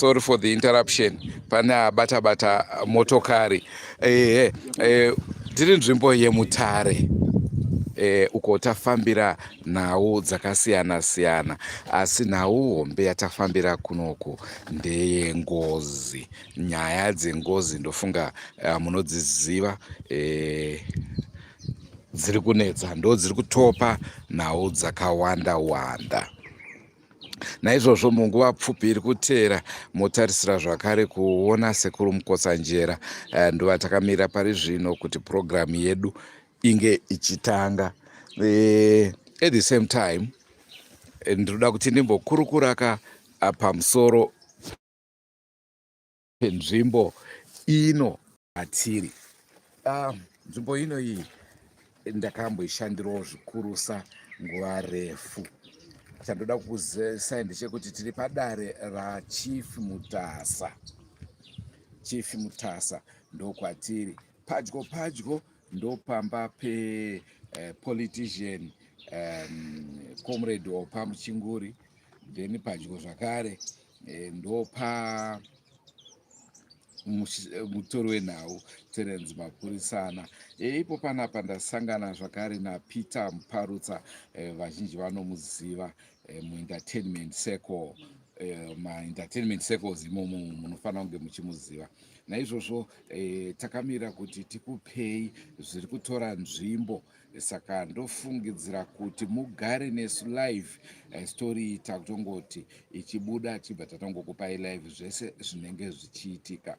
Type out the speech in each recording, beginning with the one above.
Sorry for the interruption. Pane abata bata motokari. Ehe, eh, tiri nzvimbo yeMutare. Eh, uko tafambira nhau dzakasiyana siyana asi nhau hombe yatafambira kunoku ndeyengozi. Nyaya dzengozi ndofunga munodziziva dziri kunetsa ndodziri kutopa nhau dzakawanda wanda. Naizvozvo munguva pfupi iri kuteera motarisira zvakare kuona Sekuru Mukotsanjera eh, ndovatakamira pari zvino kuti purogiramu yedu inge ichitanga. Eh, at the same time eh, ndinoda kuti ndimbokurukura ka pamusoro penzvimbo ino atiri ah, nzvimbo ino iyi ndakamboishandirawo zvikurusa nguva refu chandoda kukuzisai ndechekuti tiri padare rachief mutasa chief mutasa ndokwatiri padyo padyo ndopamba pepolitician eh, comrade opa muchinguri then padyo zvakare eh, ndopa mutori wenhau Terence Mapurisana. E, ipo panapa ndasangana zvakare naPeter Muparutsa, e, vazhinji vanomuziva e, muentertainment circle e, maentertainment circles imomo munofanira kunge muchimuziva. Naizvozvo e, takamira kuti tikupei zviri kutora nzvimbo Saka ndofungidzira kuti mugare nesu live eh, story iyi takutongoti ichibuda tibva tatongokupai live zvese zvinenge zvichiitika.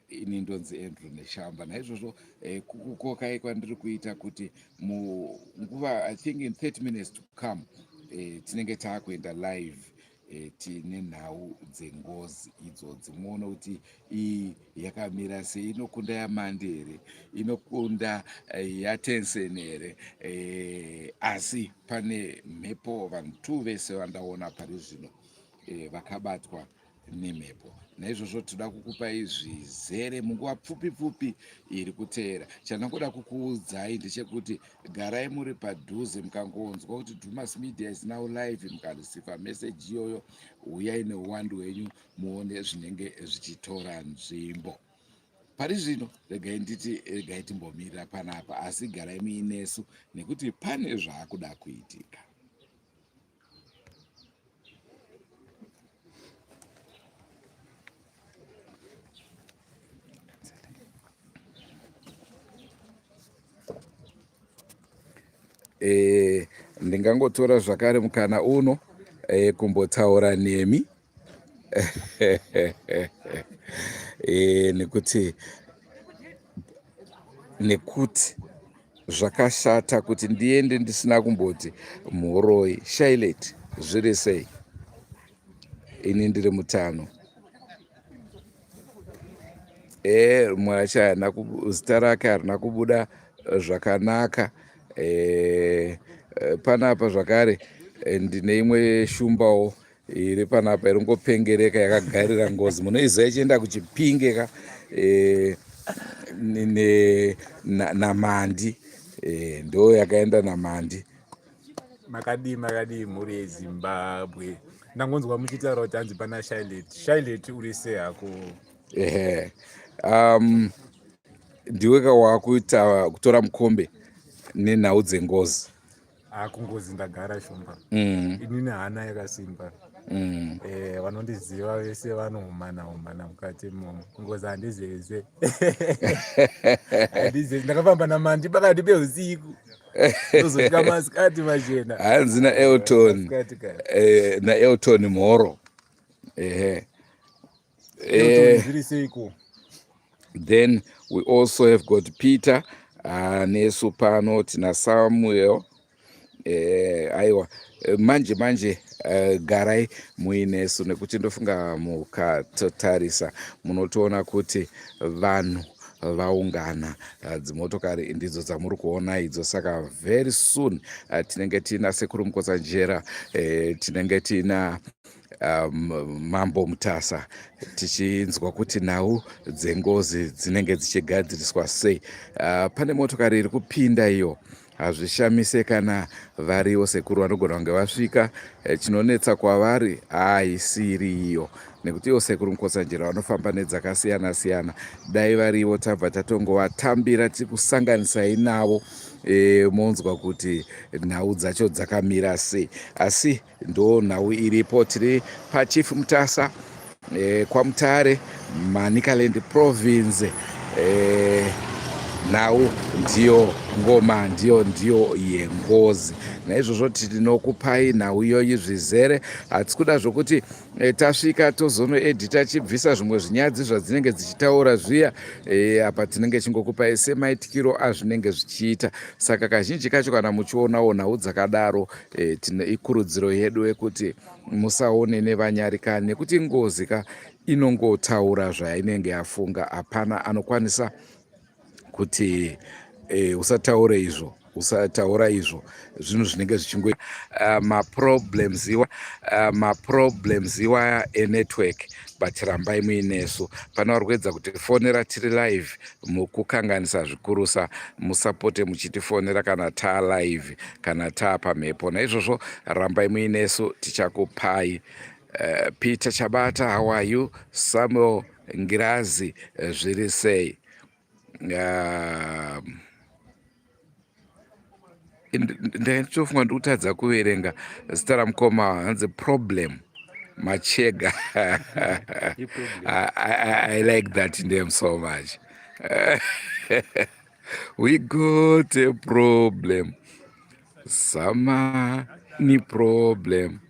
Ini ndonzi Andrew Neshamba naizvozvo eh, kukukokai kwandiri kuita kuti munguva I think in 30 minutes to come eh, tinenge taakuenda live E, tine nhau dzengozi idzodzi muone kuti iyi yakamira sei inokunda yamandi here inokunda eh, yatensen here e, asi pane mhepo vanhu two vese vandaona pari zvino e, vakabatwa nemhepo. Naizvozvo tinoda kukupai zvizere munguva pfupi pfupi iri kuteera. Chandingoda kukuudzai ndechekuti garai muri padhuze, mukangonzwa kuti Dumas Media is now live, mukareceiva message iyoyo, huyai neuwandu hwenyu muone zvinenge zvichitora nzvimbo. Pari zvino regai nditi regai timbomirira panapa, asi garai muinesu nekuti pane zvaakuda kuitika. Eh, ndingangotora zvakare mukana uno eh, kumbotaura nemi eh, nekuti nekuti Zvakashata kuti ndiende ndisina kumboti mhoroi. Shylet, zviri sei? Ini ndiri mutano. Eh, mumwe acho haana zita rake harina kubuda zvakanaka. Eh, panapa zvakare ndine imwe shumbawo iri panapa iri ngopengereka yakagarira ngozi munoiziva ichienda kuchipinge ka e, namandi e, ndo yakaenda namandi. Makadii makadii mhuri yeZimbabwe, ndangonzwa muchitaura kuti hanzi pana Shylet. Shylet, uri sei hako? Ehe, ndiwe ka wakuita kutora mukombe nenhau dzengozi. Ah, kungozi ndagara shumba. Inini hana yakasimba. Eh, vanondiziva vese vanohumana humana mukati imomo. Ngozi handizeze. Handizeze. Ndakafamba namandi pakati peusiku. Ndozosvika masikati machena. Hanzi naElton. Masikati kaya. Eh, naElton Mhoro. Ehe. Elton, zviri seiko? Then we also have got Peter nesu pano tina Samuel. Aiwa manje manje garai muinesu nekuti ndofunga mukatotarisa munotoona kuti vanhu vaungana, dzimotokari ndidzo dzamuri kuona idzo. Saka very soon tinenge tiina Sekuru Mukotsanjera, tinenge tiina Mambo Mutasa, tichinzwa kuti nhau dzengozi dzinenge dzichigadziriswa sei. Pane motokari iri kupinda iyo. Hazvishamise kana variwo sekuru vanogona kunge vasvika. Eh, chinonetsa kwavari haisiri iyo nekuti ivo sekuru Mukotsanjera vanofamba nedzakasiyana siyana. Dai varivo tabva tatongovatambira tikusanganisai navo e, monzwa kuti nhau dzacho dzakamira sei. Asi ndo nhau iripo, tiri paChief Mutasa e, kwaMutare, Manicaland Province. E, nhau ndiyo ngoma ndiyo ndiyo yengozi. Naizvozvo tinokupai nhau iyoyi zvizere. Hatisi kuda zvokuti e, tasvika tozonoedhita chibvisa zvimwe zvinyadzi zvadzinenge dzichitaura zviya. E, apa tinenge chingokupai semaitikiro azvinenge zvichiita. Saka kazhinji kacho kana muchionawo nhau dzakadaro e, tine ikurudziro yedu yekuti musaone nevanyarikani nekuti ngozi ka inongotaura zvainenge yafunga. Hapana anokwanisa kuti e, usataure izvo, usataura izvo. Zvinhu zvinenge zvichingo maproblems iwa maproblems iwaya enetwork, but rambai muinesu. Pane vari kuedza kutifonera tiri live, mukukanganisa zvikurusa. Musapote muchitifonera kana taa live, kana taa pamhepo. Naizvozvo rambai muinesu, tichakupai. Peter Chabata, how are you? Samuel Ngirazi, zviri sei? Ndaitofunga ndikutadza kuverenga zita ramukoma, hanzi Problem Machega. I like that name so much. We got a problem, samani problem,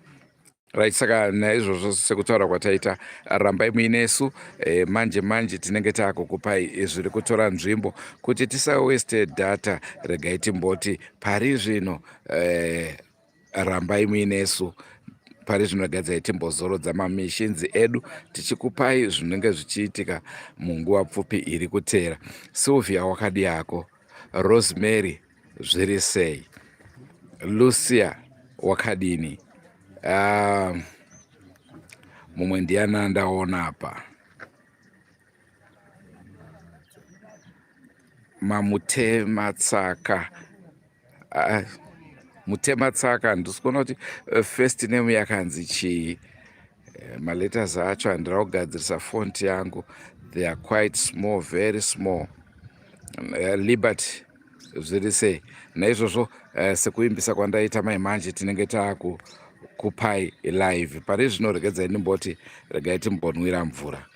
right? Saka naizvozvo, sekutaura kwataita, rambai muinesu. E, manje manje tinenge taakukupai zviri kutora nzvimbo. Kuti tisawaste data, regai timboti pari zvino e, rambai muinesu. Pari zvino regadzai timbozorodza mamishinzi edu, tichikupai zvinenge zvichiitika munguva pfupi iri kuteera. Sylvia, wakadi yako? Rosemary, zviri sei? Lucia, wakadini? Mumwe ndiana ndaona apa? Mamutematsaka, Mutematsaka. Handisi kuona kuti first name yakanzi chii. Maletters acho handira kugadzirisa font yangu, they are quite small, very small. Liberty, zviri sei? Naizvozvo sekuimbisa kwandaita mai manje, tinenge taakukupai live pari zvino. Regedzai ndimboti, regai timbonwira mvura.